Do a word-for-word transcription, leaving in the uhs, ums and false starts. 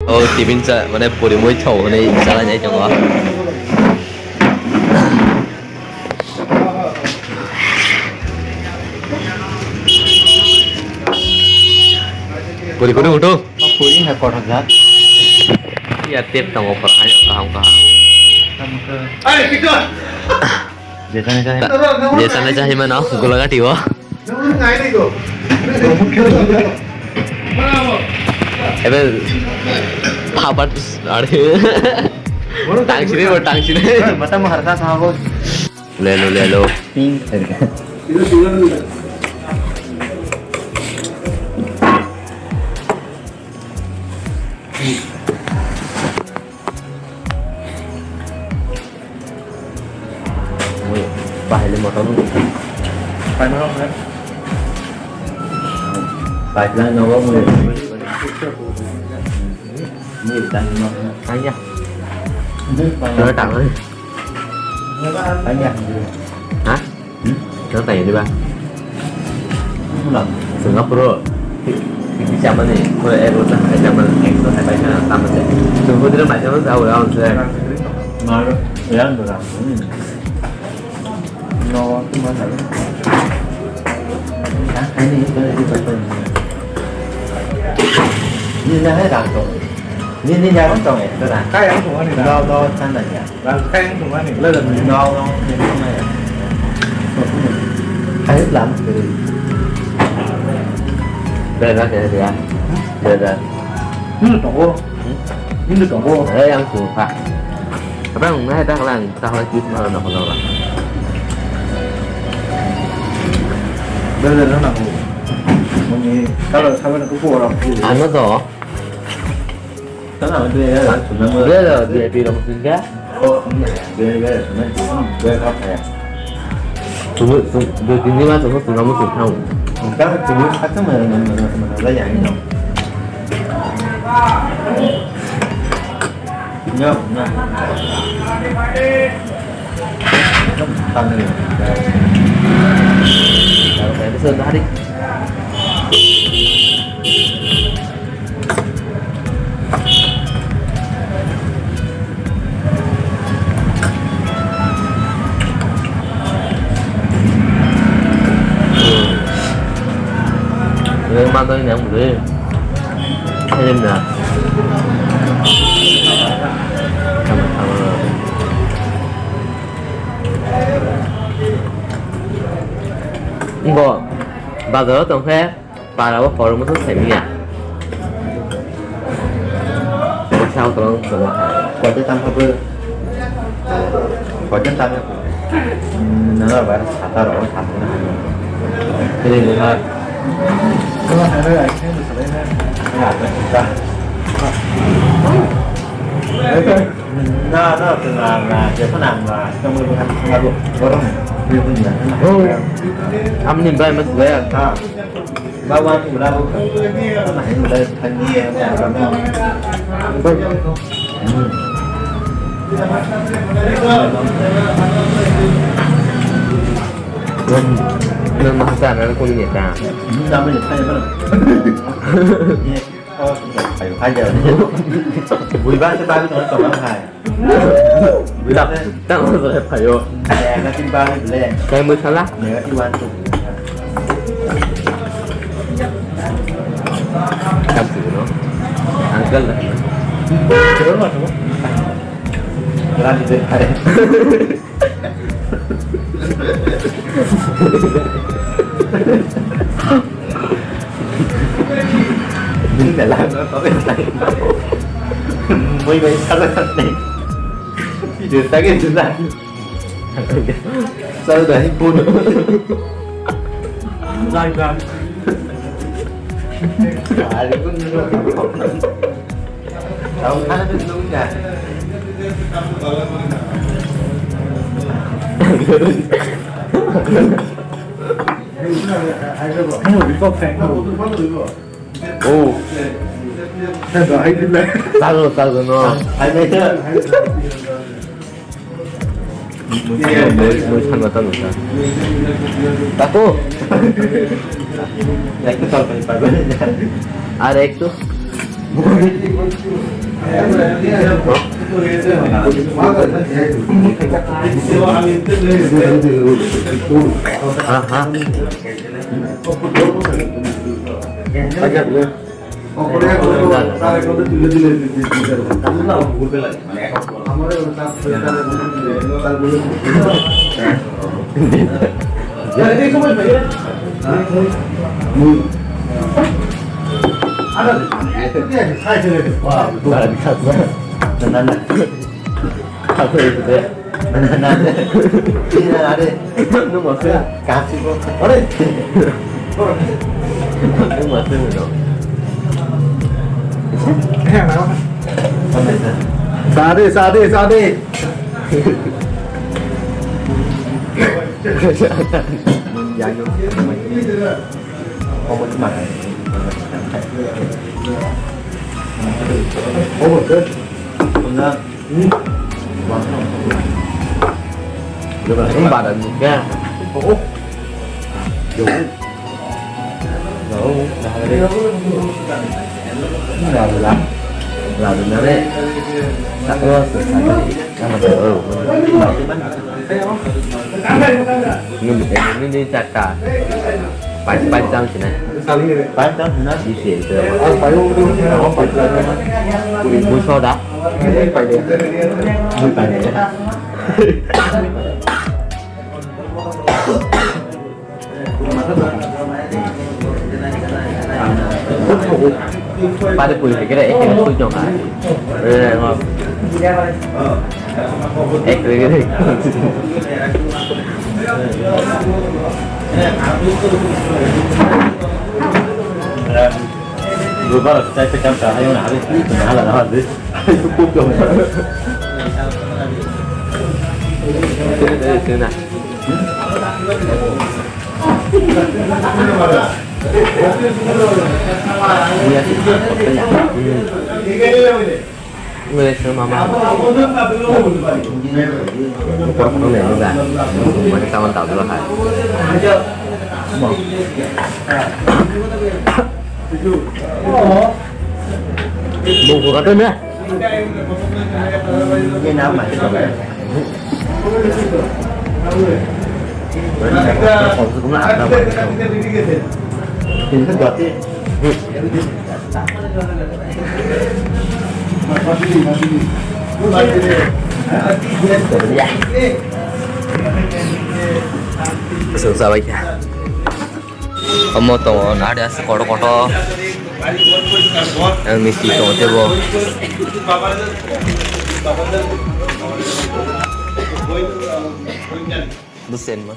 O tiffin cha, mane puri moi thau hwnwi chalainai tongo. Puri kono uto. Puri hai kothok jak. Ya tep tongo por hai kaham kaham. Jesana jahai mano gulagati o. Ebe phapat are. Tangsini bo tangsini. Mata mo harsa sama bo. Lelo lelo. Pink. Mui, bahai le motor nung. Pai ma rok le. Pai plan no bo mui. Mui tan no. Ai ya. Lo tang ai. Ai ya. Ha? Hmm? Kau tanya di ba? Singapore. Iki chamani, ko ego ta hai chamani, ego ta hai chamani, chamani. Singapore mai chamani, jauh jauh se. Malu, yang berang. Hmm. No, tu mana? Hah, ini itu itu apa ini? Ini dah hai rang tu. Ini ini yang tu eh, tu dah. Kaya tu mana dah? No, no, sana ya. Lam kai ang thung ani. Lada ni. No, no, ni thung ani. Ai lam ke. Dah dah dah dah. Dah dah. Ni tu ko. Ni tu ko. Eh, yang thung ka. Apa yang ngai dah lang, dah lang kis mana nak nak. Dah dah dah nak. Mungkin kalau sabar aku kurang. Ano to? Bela V I P rok sing kha. Chwng, chwng, dui tini ma chwng, chwng ma chwng thang. Chwng kha, chwng kha, chwng ma, ma, ma, ma, ma, ma, ya, no. No, no. Tang ni. Kalau kayak gitu, hari. Ini mana ini yang beli? Ini dah. Sama-sama. Enggak. Bazar tong khe. Para o kormo to semiya. Sa tong tong ha. Kote tang kha bwrwi. Kote tang kha. Nana bar sata ro sata na. Ini nana. Kau ada action tu selain na. Ya, tak kita. Na, na, na, na, siapa nama? Kamu bukan pengaruh orang. Dia punya. Oh. Amni bai mas bai. Ha. Ba wan tu la bu. Ba na hin la than ni. Hmm. Nang, nang mahasa na kung ni ta. Hmm, dami ni thai ba. Ni. Oh, hai, hai ya. Bui ba se ba ni tong tong hai. Tamo se phaio. Negative ba ni le. Kai mo sala? Negative one two. Tam tu no. Uncle na. Kero ma tu. Lagi de hai. Bini dalam apa yang saya mau? Moi bai salah satu. Dia sakit sudah. Salah dah pun. Zai zai. Hari pun. Tahu kan ada dulu enggak? Oh. Tahu, tahu no. Hai, hai. Moi, moi sanna ta nukha. Tato. Ekto salpai parbe. Ar ekto. Aha. Nana, nana. Nana, nana. Ini nana, ada. Nung masuk. Kasih kok. Ada. Nung masuk dong. Sade, sade, sade. Ya, yuk. Kamu cuma. Oh, betul. Benar. Ini badan juga. Oh. Jauh. Jauh, dah ada. Ini dah ada. Lah, benar, eh. Tak keluar, selesai. Nama dia? Oh. Ini, ini, ini caca. Pancang sini. Pancang sini. Isi itu. Musoda. Ini pancang. Ini pancang. Pani puri hai khe ekhe sui tong kha. Eh, ma. Ek khe. Bubar chai pe cham cha hai na hari. Hala na hari. Kuk dong. Sini, sini, sini. Boleh sama mama. Por mana juga? Mana kawan tahu dulu hai. Bung buka tuh ya. Ini nama sih, Bang? Ini kan berarti. Sung sabai kha. Omo tongo, nahari aswk kotor kotor. Ang misti tongo tebo. Busen ma.